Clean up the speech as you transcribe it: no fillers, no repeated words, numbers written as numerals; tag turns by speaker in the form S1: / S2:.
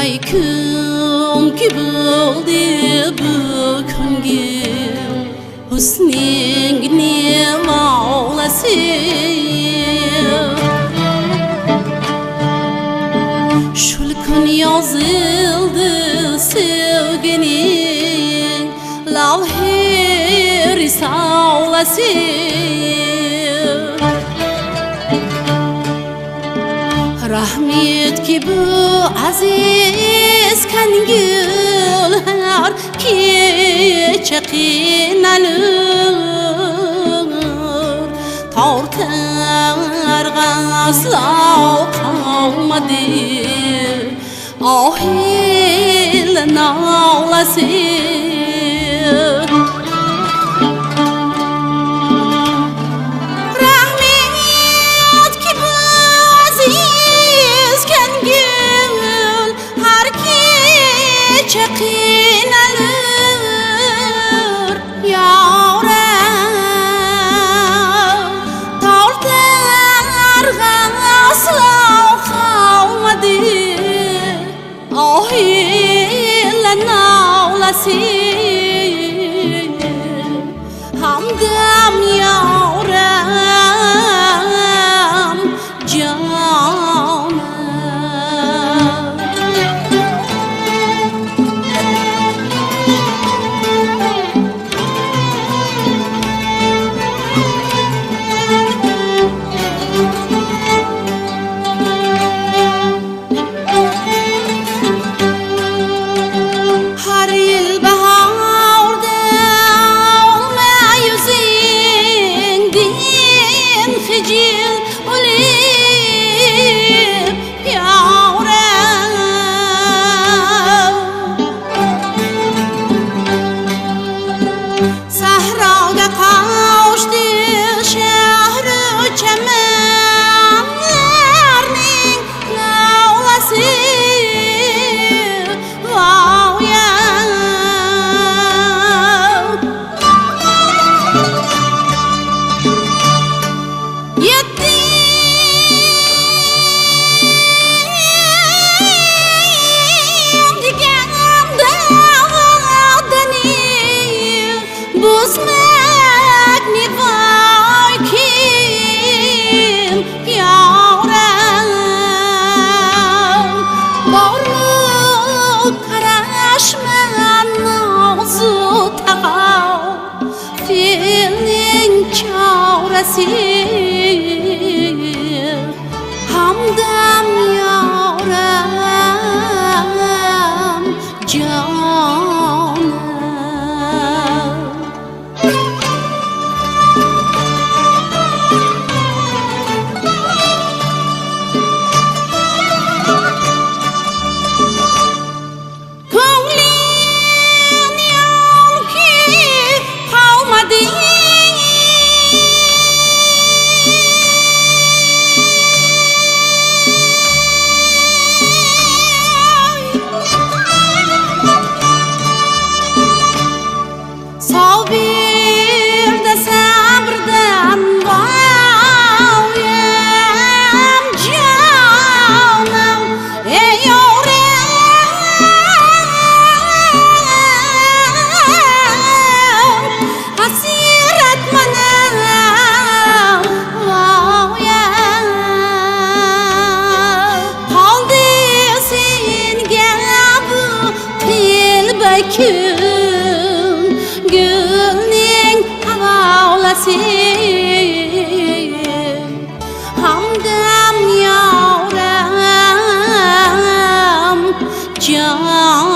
S1: Qay kun ki bo'ldi bu ko'ngil husningni molasi. Shul kun yozildi sevgining lavhi risolasi. Rahmet ki bu aziz ko'ngil har kecha qiynalur, tortar aslo qolmadi ohil nolasi. Rahmet ki bu aziz ko'ngil har kecha qiynalur, yoram tortar aslo qolmadi ohil nolasi. Hamdam yoram jonim. Har yil bahorda olma yuzingdan xijil bo'lib yoram. Sahroga qo'shdi shahru chamanlarning nolasi. Voya. Yettim deganda va'dani buzmak ne voy kim yoram. Bormi qarashma nozu taqov fe'ling chorasi. Hamdam yoram jonim. Ko'nglim yo'lki qolmadi Sobir desem birdan voyam jonim ey yorim hasirat mana voyam. Qoldi senga bu telba kun gulning havolasi. Hamdam yoram jonim.